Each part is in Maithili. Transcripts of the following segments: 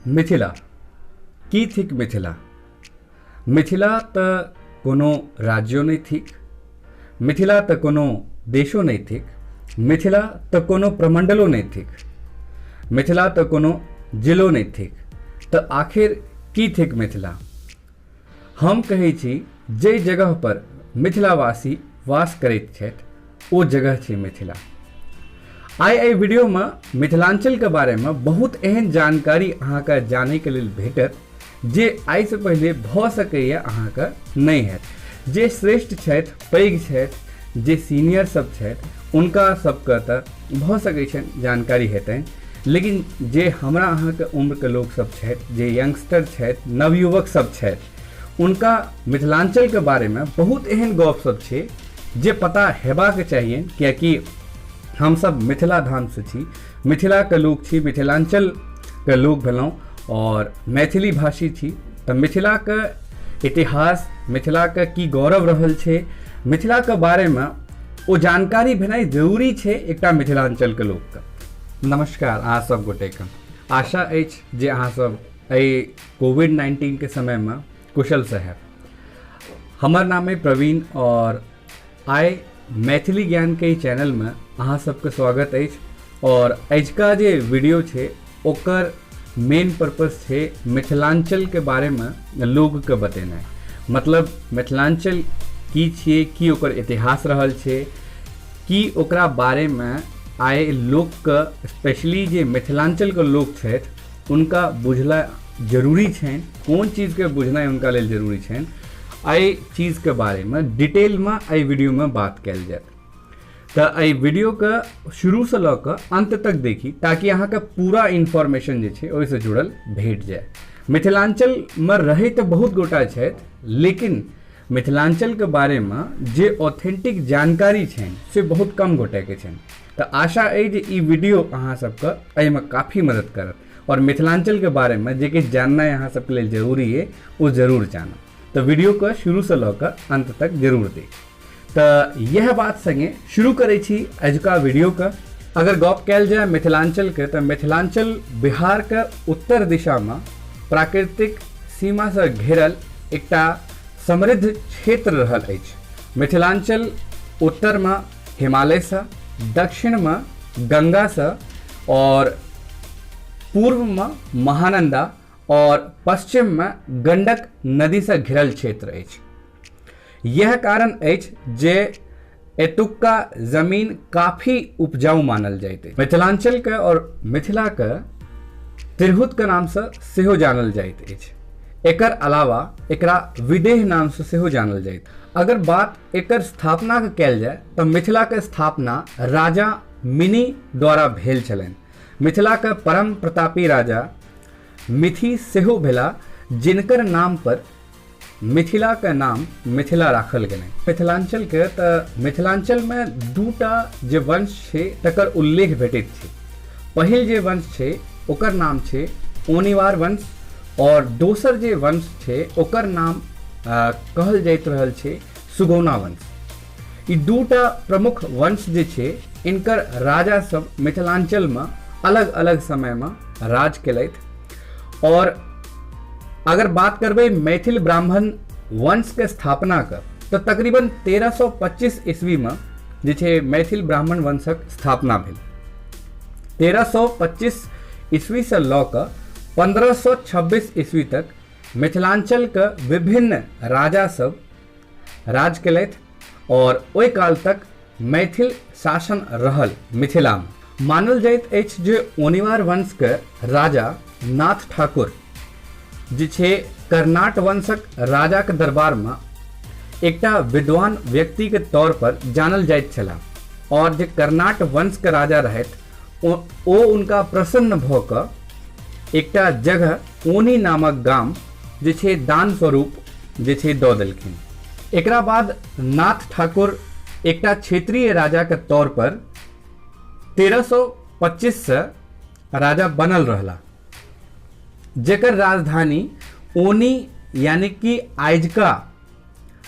मिथिला की थिक? मिथिला मिथिला तऽ कोनो राज्यो नहि थिक, मिथिला तऽ कोनो देशो नहि थिक, मिथिला तऽ कोनो प्रमंडलो नहि थिक, मिथिला तऽ कोनो जिलो नहि थिक, तऽ आखिर की थिक मिथिला? हम कहै छी जाहि जगह पर मिथिलावासी वास करैत छथि ओ जगह छै मिथिला। आइ एहि वीडियोमे मिथिलांचलके बारेमे बहुत एहन जानकारी अहाँके जानैके लेल भेटत जे आइसँ पहिले भऽ सकैए अहाँके नहि हैत। जे श्रेष्ठ छथि, पैघ छथि, जे सीनियर सब छथि, हुनका सबके तऽ भऽ सकै छनि जानकारी हेतनि, लेकिन जे हमरा अहाँके उम्रके लोक सब छथि, जे यंगस्टर छथि, नवयुवक सब छथि, उनका मिथिलांचलके बारेमे बहुत एहन गप सब छै जे पता हेबाक चाहिए, कियाकि हमसब मिथिला धामसँ छी, मिथिलाके लोक छी, मिथिलांचलके लोक भेलहुँ और मैथिली भाषी छी। तऽ मिथिलाके इतिहास, मिथिलाके की गौरव रहल छै, मिथिलाके बारेमे ओ जानकारी भेनाइ जरूरी छै एकटा मिथिलांचलके लोकके। नमस्कार अहाँ सब गोटेके, आशा अछि जे अहाँ सब एहि कोविड-19 के समयमे कुशलसँ हैब। हमर नाम है प्रवीण और आइ मैथिली ज्ञान के चैनलमे अहाँ सबके स्वागत अछि। और अजुका जे वीडियो छै ओकर मेन पर्पस छै मिथिलांचल के बारेमे लोकके बतेनाइ। मतलब मिथिलांचल की छियै, की ओकर इतिहास रहल छै, की ओकरा बारेमे आइ लोकके, स्पेशली जे मिथिलांचलके लोक छथि उनका बुझला जरूरी छनि, कोन चीजके बुझनाइ हुनका लेल जरूरी छनि, एहि चीजके बारेमे डिटेलमे एहि वीडियोमे बात कयल जायत। तऽ एहि वीडियोके शुरूसँ लऽ कऽ अन्त तक देखी ताकि अहाँके पूरा इन्फॉर्मेशन जे छै ओहिसँ जुड़ल भेट जाय। मिथिलांचलमे रहै तऽ बहुत गोटा छथि, लेकिन मिथिलांचलके बारेमे जे ऑथेंटिक जानकारी छनि से बहुत कम गोटेके छनि। तऽ आशा अइ जे ई वीडियो अहाँ सबके एहिमे काफी मदद करत और मिथिलांचलके बारेमे जे किछु जाननाइ अहाँ सबके लेल जरूरी अइ ओ जरूर जानब। तऽ वीडियोके शुरूसँ लऽ कऽ अन्त तक जरूर देख। तऽ यह बात संगे शुरू करै छी अजुका वीडियोके। अगर गप कयल जाय मिथिलांचलके तऽ मिथिलांचल बिहारके उत्तर दिशामे प्राकृतिक सीमासँ घेरल एकटा समृद्ध क्षेत्र रहल अछि। मिथिलांचल उत्तरमे हिमालयसँ, दक्षिणमे गंगासँ और पूर्वमे महानंदा और पश्चिममे गंडक नदीसँ घिरल क्षेत्र अछि। यह कारण अछि जे एतुक्का जमीन काफी उपजाऊ मानल जाइत अछि। मिथिलांचलके और मिथिलाके तिरहुतके नामसँ सेहो जानल जाइत अछि। एकर अलावा एकरा विदेह नामसँ सेहो जानल जाइत। अगर बात एकर स्थापनाके कयल जाय तऽ मिथिलाके स्थापना राजा मिनी द्वारा भेल छलनि। मिथिलाके परम प्रतापी राजा मिथि सेहो भेला, जिनकर नाम पर मिथिलाके नाम मिथिला राखल गेलनि। मिथिलांचलके तऽ मिथिलांचलमे दूटा जे वंश छै तकर उल्लेख भेटैत छै। पहिल जे वंश छै ओकर नाम छै ओनिवार वंश और दोसर जे वंश छै ओकर नाम कहल जाइत रहल छै सुगौना वंश। ई दूटा प्रमुख वंश जे छै इनकर राजा सब मिथिलांचलमे अलग अलग समयमे राज केलथि। और अगर बात करबै मैथिल ब्राह्मण वंशके स्थापनाके तऽ तकरीबन 1325 ईस्वीमे जे छै मैथिल ब्राह्मण वंशक स्थापना भेल। 1325 ईस्वीसँ लऽ कऽ 1526 ईस्वी तक मिथिलांचलके विभिन्न राजा सब राज केलथि और ओहि काल तक मैथिल शासन रहल मिथिलामे। मानल जाइत अछि जे ओनिवार वंशके राजा नाथ ठाकुर जे छै कर्नाट वंशक राजाके दरबारमे एकटा विद्वान व्यक्तिके तौर पर जानल जाइत छलाह और जे कर्नाट वंशके राजा रहथि ओ उनका प्रसन्न भऽ कऽ एकटा जगह ओनी नामक गाम जे छै दान स्वरूप जे छै दऽ देलखिन। एकरा बाद नाथ ठाकुर एकटा क्षेत्रीय राजाके तौर पर 1325 से राजा बनल रहला, जेकर राजधानी ओनी यानी कि आइजका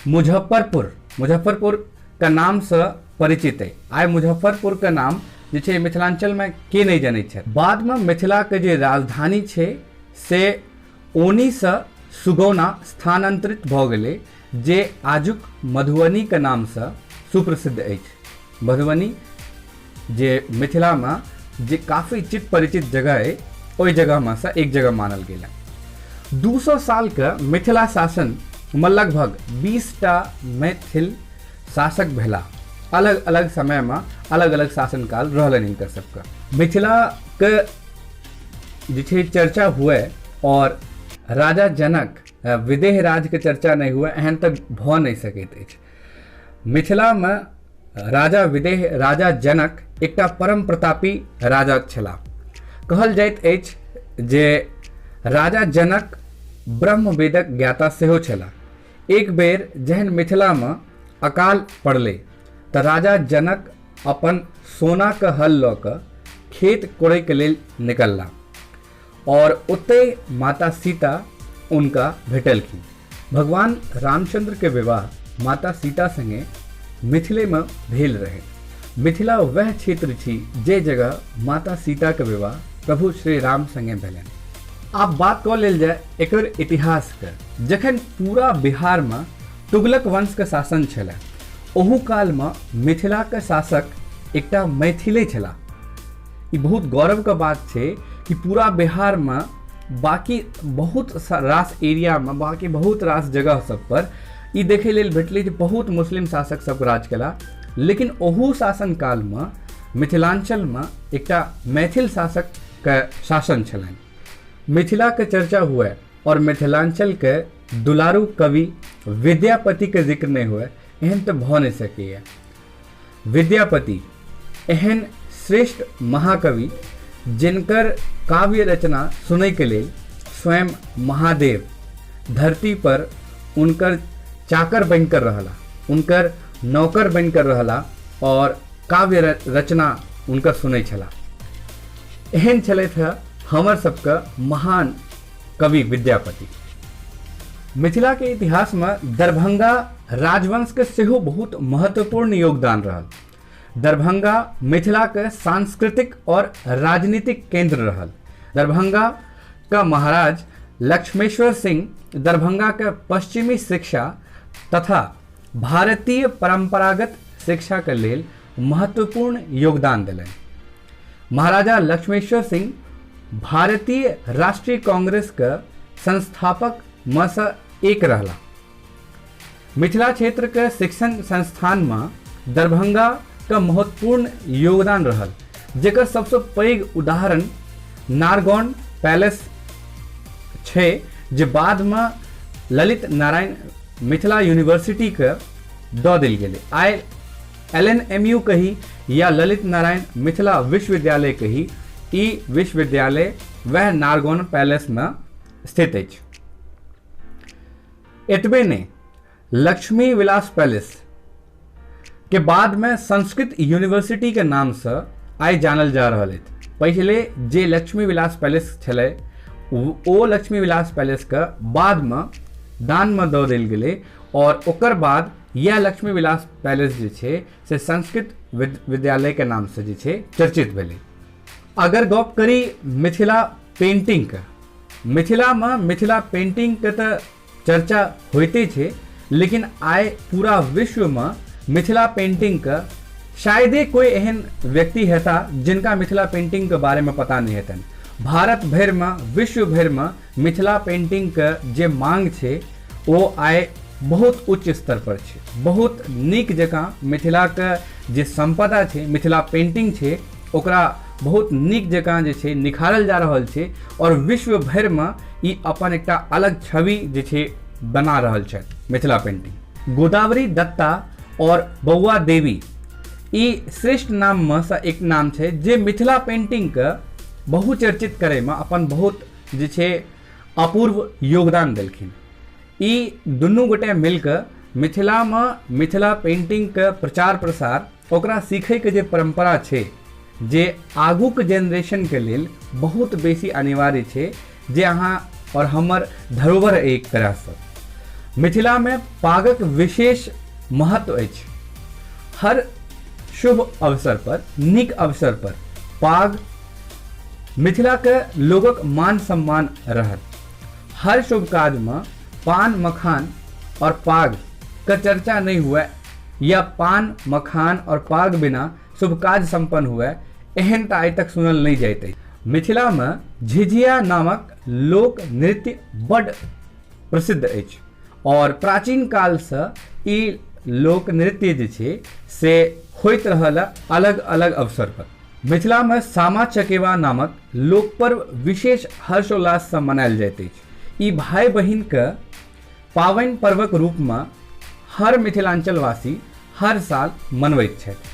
मुजफ्फरपुर, मुजफ्फरपुर के नाम से परिचित है। आइ मुजफ्फरपुर के नाम जे छै मिथिलांचल में के नहीं जनै छै। बाद में मिथिला के जे राजधानी छै से ओनीसँ सुगौना स्थानान्तरित भऽ गेलै, जे आजुक मधुबनीके नामसँ सुप्रसिद्ध अछि। मधुबनी जे मिथिलामे जे काफी चित परिचित जगह अइ, ओहि जगहमे सँ एक जगह मानल गेल हँ। 200 सालके मिथिला शासनमे लगभग 20टा मैथिल शासक भेला। अलग अलग समयमे अलग अलग शासनकाल रहलनि हिनकर सबके। मिथिलाके जे छै चर्चा हुए और राजा जनक विदेह राजके चर्चा नहि हुए, एहन तऽ भऽ नहि सकैत अछि। मिथिलामे राजा विदेह राजा जनक एकटा परम प्रतापी राजा छलाह। कहल जाइत अछि जे राजा जनक ब्रह्मवेदक ज्ञाता सेहो छलाह। एक बेर जहन मिथिलामे अकाल पड़लै तऽ राजा जनक अपन सोनाके हल लऽ कऽ खेत कोड़ैके लेल निकलला और ओतहि माता सीता उनका भेटलखिन। भगवान रामचंद्रके विवाह माता सीता संगे मिथिलेमे भेल रहै। मिथिला वएह क्षेत्र छी जे जगह माता सीताके विवाह प्रभु श्री राम संगे भेलनि। आब बात कऽ लेल जाय एकर इतिहासके। जखन पूरा बिहारमे तुगलक वंशके शासन छलै, ओहू कालमे मिथिलाके शासक एकटा मैथिले छलाह। ई बहुत गौरवके बात छै कि पूरा बिहारमे बाकी बहुत रास एरियामे, बाकी बहुत रास जगह सब पर ई देखै लेल भेटलै जे बहुत मुस्लिम शासक सब राज केला, लेकिन ओहू शासन कालमे मिथिलाञ्चलमे एकटा मैथिल शासकके शासन छलनि। मिथिलाके चर्चा हुए और मिथिलाञ्चलके दुलारू कवि विद्यापतिके जिक्र नहि हुए, एहन तऽ भऽ नहि सकैए। विद्यापति एहन श्रेष्ठ महाकवि जिनकर काव्य रचना सुनैके लेल स्वयं महादेव धरती पर उनकर चाकर बनकर रहला, उनकर नौकर बनकर रहला और काव्य रचना उनकर सुनै छला। एहन छलथि हँ हमर सबके महान कवि विद्यापति। मिथिला के इतिहास में दरभंगा राजवंश के सेहो बहुत महत्वपूर्ण योगदान रहल। दरभंगा मिथिला के सांस्कृतिक और राजनीतिक केंद्र रहल। दरभंगा का महाराज लक्ष्मेश्वर सिंह दरभंगा के पश्चिमी शिक्षा तथा भारतीय परंपरागत शिक्षा के लेल महत्वपूर्ण योगदान देलनि। महाराजा लक्ष्मेश्वर सिंह भारतीय राष्ट्रीय कांग्रेस के संस्थापक में से एक रहला। मिथिला क्षेत्र के शिक्षण संस्थान में दरभंगा के महत्वपूर्ण योगदान रहल, जेकर सबसे पैघ उदाहरण नारगौन पैलेस छै, जे बाद में ललित नारायण मिथिला यूनिवर्सिटी के दऽ देल गेलै। आइ एल एन एम यू कही या ललित नारायण मिथिला विश्वविद्यालय कही, ई विश्वविद्यालय वएह नारगौन पैलेसमे स्थित अछि। एतबे नहि, लक्ष्मी विलास पैलेस के बादमे संस्कृत यूनिवर्सिटी के नामसँ आइ जानल जा रहल अछि। पहिले जे लक्ष्मी विलास पैलेस छलै, ओ लक्ष्मी विलास पैलेसके बादमे दानमे दऽ देल गेलै और ओकर बाद यह लक्ष्मी विलास पैलेस जे छै से संस्कृत विद्यालयके नामसँ जे छै चर्चित भेलै। अगर गप करी मिथिला पेंटिंगके, मिथिलामे मिथिला पेंटिंगके तऽ चर्चा होइते छै, लेकिन आइ पूरा विश्वमे मिथिला पेंटिंगके शायदे कोई एहन व्यक्ति हेता जिनका मिथिला पेंटिंगके बारेमे पता नहि हेतनि। भारत भरिमे, विश्व भरिमे मिथिला पेंटिंगके जे मांग छै ओ आइ बहुत उच्च स्तर पर छै। बहुत नीक जकाँ मिथिलाके जे सम्पदा छै, मिथिला पेंटिंग छै, ओकरा बहुत नीक जकाँ जे छै निखारल जा रहल छै और विश्व भरिमे ई अपन एकटा अलग छवि जे छै बना रहल छथि मिथिला पेंटिंग। गोदावरी दत्ता और बौआ देवी ई श्रेष्ठ नाममे सँ एक नाम छै जे मिथिला पेंटिंगके बहुचर्चित करैमे अपन बहुत जे छै अपूर्व योगदान देलखिन। ई दुनू गोटे मिलके मिथिलामे मिथिला पेंटिंगके प्रचार प्रसार, ओकरा सीखैके जे परम्परा छै जे आगूके जेनरेशनके लेल बहुत बेसी अनिवार्य छै, जे अहाँ और हमर धरोहर एक तरहसँ। मिथिलामे पागक विशेष महत्व अछि। हर शुभ अवसर पर, नीक अवसर पर पाग मिथिलाके लोगक मान सम्मान रहल। हर शुभ काजमे पान मखान और पाग के चर्चा नहीं हुए या पान मखान और पाग बिना शुभ काज संपन्न हुए एहन तऽ आइ तक सुनल नहीं जाइत अछि। मिथिलामे झिझिया नामक लोक नृत्य बड प्रसिद्ध अछि और प्राचीन कालसँ ई लोक नृत्य जे छै से होइत रहल अलग अलग अवसर पर। मिथिलामे सामा चकेवा नामक लोकपर्व विशेष हर्षोल्लाससँ मनायल जाइत अछि। ई भाई बहिनके पाबनि पर्वक रूपमे हर मिथिलांचलवासी हर साल मनबैत छथि।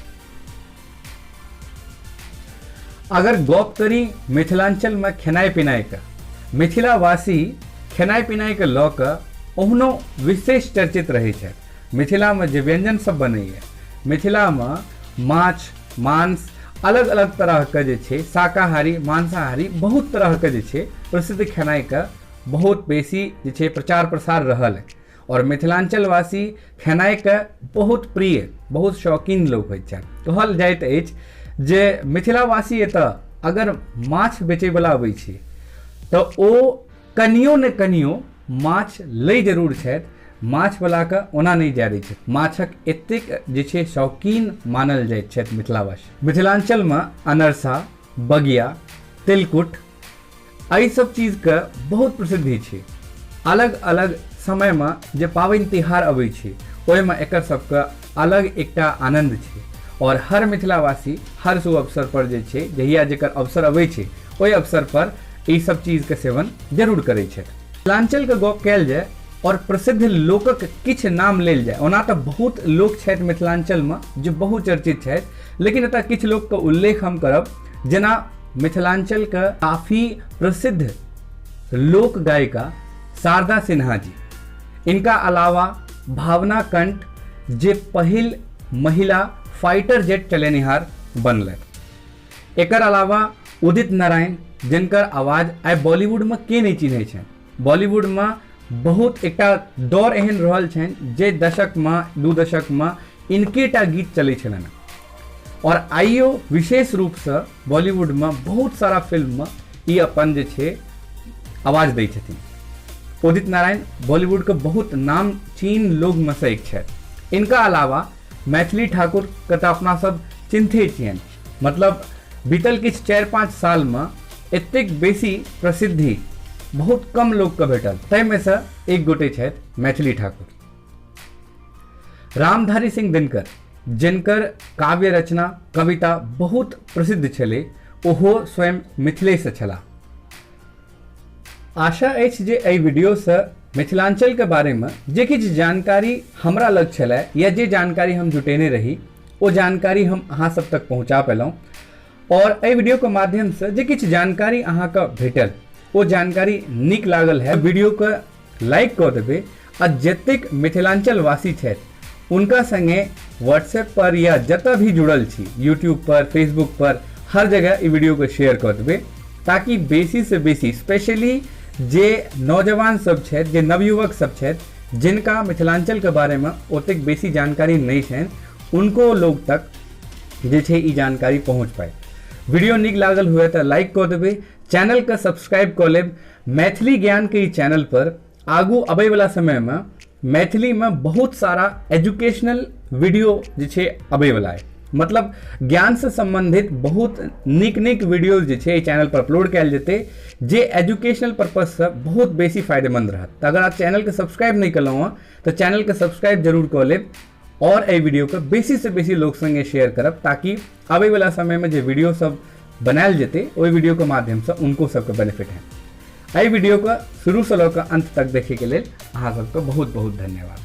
अगर गप करी मिथिलांचलमे खेनाइ पिनाइके, मिथिलावासी खेनाइ पिनाइके लऽ कऽ ओहनो विशेष चर्चित रहै छथि। मिथिलामे जे व्यंजन सब बनैए, मिथिलामे माछ मांस अलग अलग तरहके जे छै शाकाहारी मांसाहारी बहुत तरहके जे छै प्रसिद्ध खेनाइके बहुत बेसी जे छै प्रचार प्रसार रहल है और मिथिलांचलवासी खेनाइके बहुत प्रिय बहुत शौकीन लोक होइत छथि। कहल जाइत अछि जे मिथिलावासी एतऽ अगर माछ बेचैवला अबै छै तऽ ओ कनियो ने कनियो माछ लै जरूर छथि, माछवलाके ओना नहि जाय दै छथि। माछक एतेक जे छै शौकीन मानल जाइत छथि मिथिलावासी। मिथिलांचलमे अनरसा, बगिया, तिलकुट एहि सब चीजके बहुत प्रसिद्धि छै। अलग अलग समयमे जे पाबनि तिहार अबै छै ओहिमे एकर सबके अलग एकटा आनन्द छै और हर मिथिलावासी हर शुभ अवसर पर जे छै जहिया जेकर अवसर अबै छै ओहि अवसर पर ई सब चीजके सेवन जरूर करै छथि। मिथिलांचलके गप कयल जाय और प्रसिद्ध लोकक किछु नाम लेल जाय, ओना तऽ बहुत लोक छथि मिथिलांचलमे जे बहुत चर्चित छथि, लेकिन एतऽ किछु लोकके उल्लेख हम करब। जेना मिथिलांचलके काफी प्रसिद्ध लोक गायिका शारदा सिन्हा जी, इनका अलावा भावना कंठ जे पहिल महिला फाइटर जेट चलेनिहार बनलथि। एकर अलावा उदित नारायण जिनकर आवाज आइ बॉलीवुडमे के नहि चिन्है छनि। बॉलीवुडमे बहुत एकटा दौर एहन रहल छनि जे दशकमे दू दशकमे इनकेटा गीत चलै छलनि और आइयो विशेष रूपसँ बॉलीवुडमे बहुत सारा फिल्ममे ई अपन जे छै आवाज दै छथिन। उदित नारायण बॉलीवुडके बहुत नामचीन लोकमे सँ एक छथि। इनका अलावा मैथिली ठाकुरके तऽ अपना सब चिन्हते छियनि, मतलब बीतल किछु 4-5 सालमे एतेक बेसी प्रसिद्धि बहुत कम लोकके भेटल, ताहिमे सँ एक गोटे छथि मैथिली ठाकुर। रामधारी सिंह दिनकर जिनकर काव्य रचना कविता बहुत प्रसिद्ध छलै, ओहो स्वयं मिथिलेसँ छलाह। आशा अछि जे एहि वीडियोसँ मिथिलांचलके बारेमे जे किछु जानकारी हमरा लग छलै या जे जानकारी हम जुटेने रही ओ जानकारी हम अहाँ सब तक पहुँचा पेलहुँ और एहि वीडियोके माध्यमसँ जे किछु जानकारी अहाँके भेटल ओ जानकारी नीक लागल है वीडियोके लाइक कऽ देबै आ जतेक मिथिलांचलवासी छथि उनका संगे व्हाट्सएप पर या जतऽ भी जुड़ल छी यूट्यूब पर फेसबुक पर हर जगह ई वीडियो के शेयर कऽ देबै ताकि बेसी से बेसी स्पेशली जे नौजवान सब छथि जे नवयुवक सब छथि जिनका मिथिलांचल के बारे में ओतेक बेसी जानकारी नहीं छनि उनको लोग तक जे छै ई जानकारी पहुँच पाए। वीडियो नीक लागल हुए तऽ लाइक कऽ देबै, चैनल के सब्सक्राइब कऽ लेब। मैथिली ज्ञान के ई चैनल पर आगू अबैवला समयमे मैथिलीमे बहुत सारा एजुकेशनल वीडियो जे छै अबैवला है, मतलब ज्ञानसँ सम्बन्धित बहुत नीक नीक वीडियो जे छै एहि चैनल पर अपलोड कयल जेतै जे एजुकेशनल पर्पससँ बहुत बेसी फायदेमंद रहत। तऽ अगर आप चैनलके सब्सक्राइब नहि केलहुँ हँ तऽ चैनलके सब्सक्राइब जरूर कऽ लेब और एहि वीडियोके बेसी से बेसी लोक संगे शेयर करब ताकि आबैवला समयमे जे वीडियो सब बनायल जेतै ओहि वीडियोके माध्यमसँ उनको सबके बेनिफिट है। एहि वीडियोके शुरूसँ लऽ कऽ अंत तक देखैके लेल अहाँ सबके बहुत बहुत धन्यवाद।